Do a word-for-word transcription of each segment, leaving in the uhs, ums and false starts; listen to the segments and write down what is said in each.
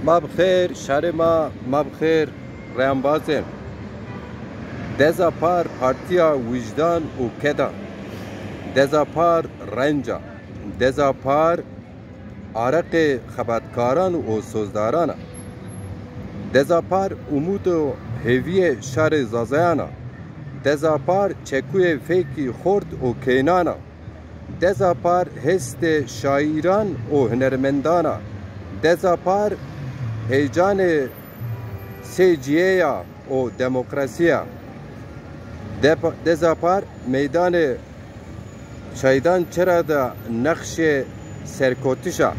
Ma bi xêr, şarê ma, ma bi xêr, reyanbazên. Deza Par partîya wijdan û ked a. Deza Par renc a. Deza Par areqê xebatkaran û sozdaran a. Deza Par umûd û hêviyê şarê Zazayan a. Deza Par çekuyê fêkî xort û keynan a. Deza Par hestê şaîran û hunermendan a. Deza Par heyecanê sê cîyeya û demokrasî ya. Depa-, Deza Par meydanê Çaydan Çira de nexşê serkotiş a.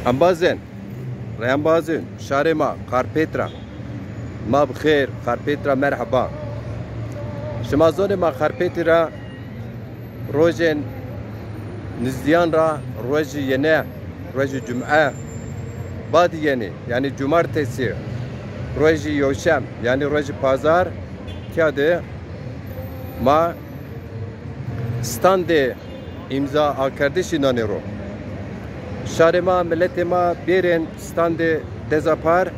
Embazên, reyanbazên, şarê ma Xarpêt ra. Ma bi xêr, Xarpêt ra merheba. Şima zonê ma Xarpêtî ra rojên nizdîyan ra rojî yene, rojî cume, badî yenî, yanî cumartesî, rojî yewşem, yanî rojî pazar, tîya de ma standê îmza akerdişî nanê ro. Şarê ma, miletê ma bêrên standê Deza Par,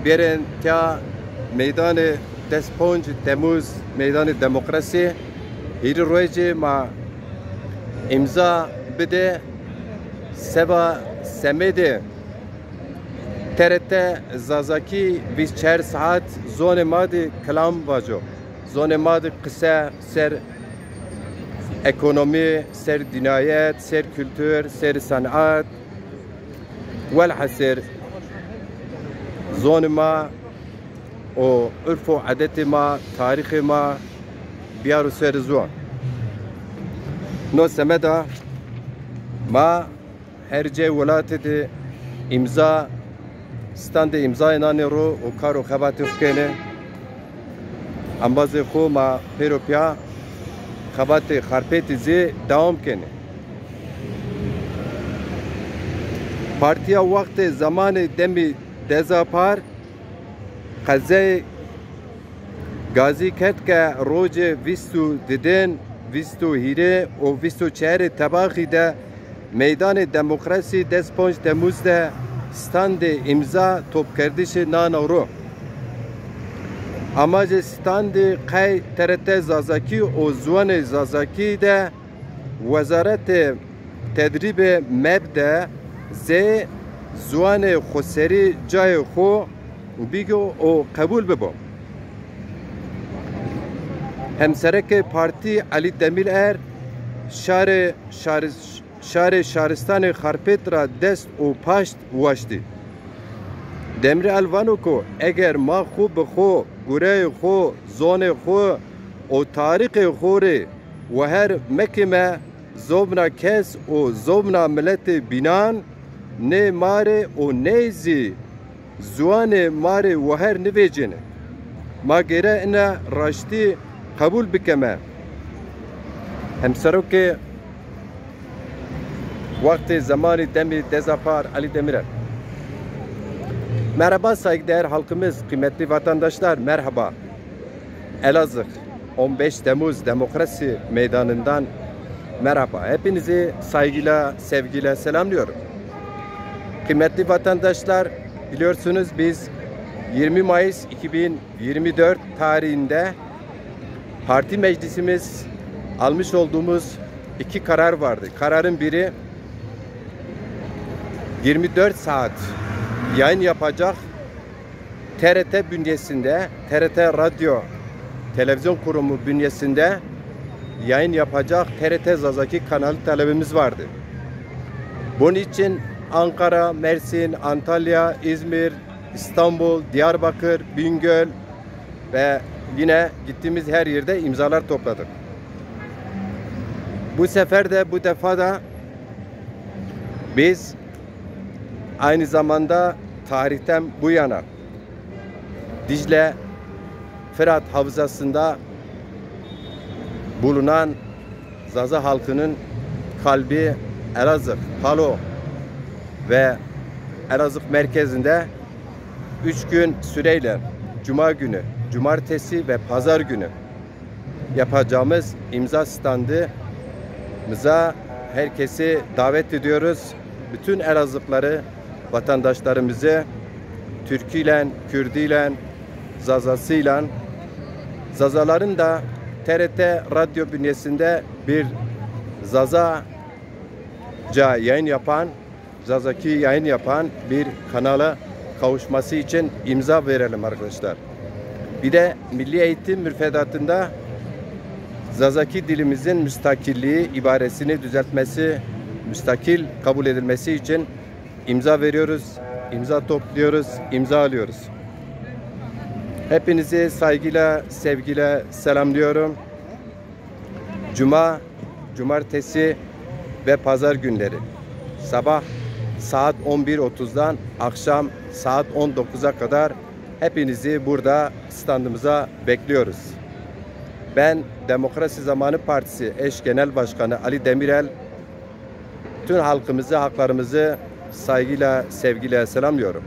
bêrên tîya meydanê des ponc Temmuz, meydanê demokrasî. Hîrê rojê ma îmza bide seba semedê T R T Zazakî vîst çar saet zonê ma de kilam vaco. Zonê ma de qise ser ekonomî, ser dînayet, ser kultur, ser senat, welhasil zonê ma û urf û edetê ma, tarîxê ma biyaro ser ziwan. No semeda ma her cê welatî de îmza, standê îmzayê nanê ro û kar û xebatê xo kenê. Embazê xo ma pêro pîya xebatê Xarpêtî zî dewam kenê. Partîya wextê zemanê demî Deza Par qezeyê Gazî kerd ke rojê vîst û didên, vîst û hîrê û vîst û çarê Tebaxî de meydanê demokrasî des ponc Temmuz de standê îmza topkerdişê nana ro. Amacê standî qey T R T Zazakî û ziwanê Zazakî de Wezaretê Tedrîbê MEB de zê ziwanê xoserî cayê xo bigîro û qebûl bibo. Hemserekê partî Elî Demîrer şarê şari-, şarê şaristanê Xarpêt ra dest û paşt waştî. Demîrer vano ku eger ma xo bi xo, gureyê xo, zonê xo û tarîxê xo rê weher mekîme, zobna kes û zobna miletê bînan nê ma rê û ney zî ziwanê ma rê weher nivêcêne. Ma gêre ina raştî qebûl bikeme. Hemserokê wextê zemanî demî Deza Par Elî Demîrer. Merhaba saygıdeğer halkımız, kıymetli vatandaşlar, merhaba. Elazığ, on beş Temmuz Demokrasi Meydanı'ndan merhaba. Hepinizi saygıyla, sevgiyle selamlıyorum. Kıymetli vatandaşlar, biliyorsunuz biz yirmi Mayıs iki bin yirmi dört tarihinde parti meclisimiz almış olduğumuz iki karar vardı. Kararın biri yirmi dört saat yayın yapacak T R T bünyesinde, T R T Radyo Televizyon Kurumu bünyesinde yayın yapacak T R T Zazaki kanalı talebimiz vardı. Bunun için Ankara, Mersin, Antalya, İzmir, İstanbul, Diyarbakır, Bingöl ve yine gittiğimiz her yerde imzalar topladık. Bu sefer de, bu defa da biz aynı zamanda tarihten bu yana Dicle Fırat Havzası'nda bulunan Zaza halkının kalbi Elazığ, Palo ve Elazığ merkezinde üç gün süreyle, Cuma günü, Cumartesi ve Pazar günü yapacağımız imza standımıza herkesi davet ediyoruz. bütün Elazığlıları, vatandaşlarımızı Türküyle, Kürdüyle, Zazasıyla, Zazaların da T R T Radyo bünyesinde bir Zazaca yayın yapan, Zazaki yayın yapan bir kanala kavuşması için imza verelim arkadaşlar. Bir de milli eğitim müfredatında Zazaki dilimizin müstakilliği ibaresini düzeltmesi, müstakil kabul edilmesi için imza veriyoruz, imza topluyoruz, imza alıyoruz. Hepinizi saygıyla, sevgiyle selamlıyorum. Cuma, cumartesi ve pazar günleri sabah saat on bir otuzdan akşam saat on dokuza kadar hepinizi burada standımıza bekliyoruz. Ben Demokrasi Zamanı Partisi eş genel başkanı Ali Demirel, tüm halkımızı, haklarımızı saygıyla, sevgiyle selamlıyorum.